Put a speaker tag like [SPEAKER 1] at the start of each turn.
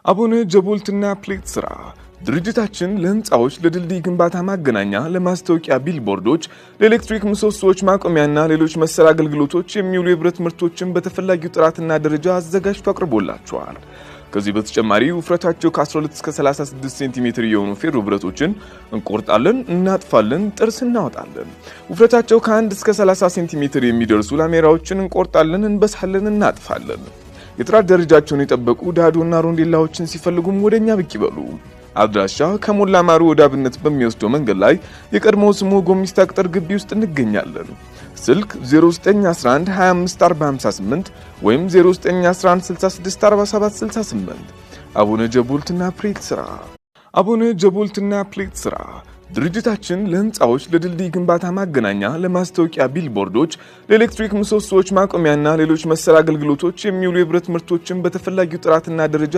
[SPEAKER 1] አቡነ ጀቦልትና ፕሌት ስራ። ድርጅታችን ለህንፃዎች፣ ለድልድይ ግንባታ ማገናኛ፣ ለማስታወቂያ ቢልቦርዶች፣ ለኤሌክትሪክ ምሰሶዎች ማቆሚያና ሌሎች መሰል አገልግሎቶች የሚውሉ የብረት ምርቶችን በተፈላጊው ጥራትና ደረጃ አዘጋጅቶ አቅርቦላቸዋል። ከዚህ በተጨማሪ ውፍረታቸው ከ12 እስከ 36 ሴንቲሜትር የሆኑ ፌሮ ብረቶችን እንቆርጣለን፣ እናጥፋለን፣ ጥርስ እናወጣለን። ውፍረታቸው ከ1 እስከ 30 ሴንቲሜትር የሚደርሱ ላሜራዎችን እንቆርጣለን፣ እንበሳለን፣ እናጥፋለን። የጥራት ደረጃቸውን የጠበቁ ዳዶና ሮንዴላዎችን ሲፈልጉም ወደኛ ብቅ ይበሉ። አድራሻ ከሞላ ማሩ ወደ አብነት በሚወስደው መንገድ ላይ የቀድሞ ስሙ ጎሚስታ ቅጥር ግቢ ውስጥ እንገኛለን። ስልክ 0911 25 458 ወይም 0911 66 47 68። አቡነ ጀቦልትና ፕሌት ስራ። አቡነ ጀቦልትና ፕሌት ስራ። ድርጅታችን ለህንፃዎች፣ ለድልድይ ግንባታ ማገናኛ፣ ለማስታወቂያ ቢልቦርዶች፣ ለኤሌክትሪክ ምሰሶዎች ማቆሚያና ሌሎች መሰል አገልግሎቶች የሚውሉ የብረት ምርቶችን በተፈላጊው ጥራትና ደረጃ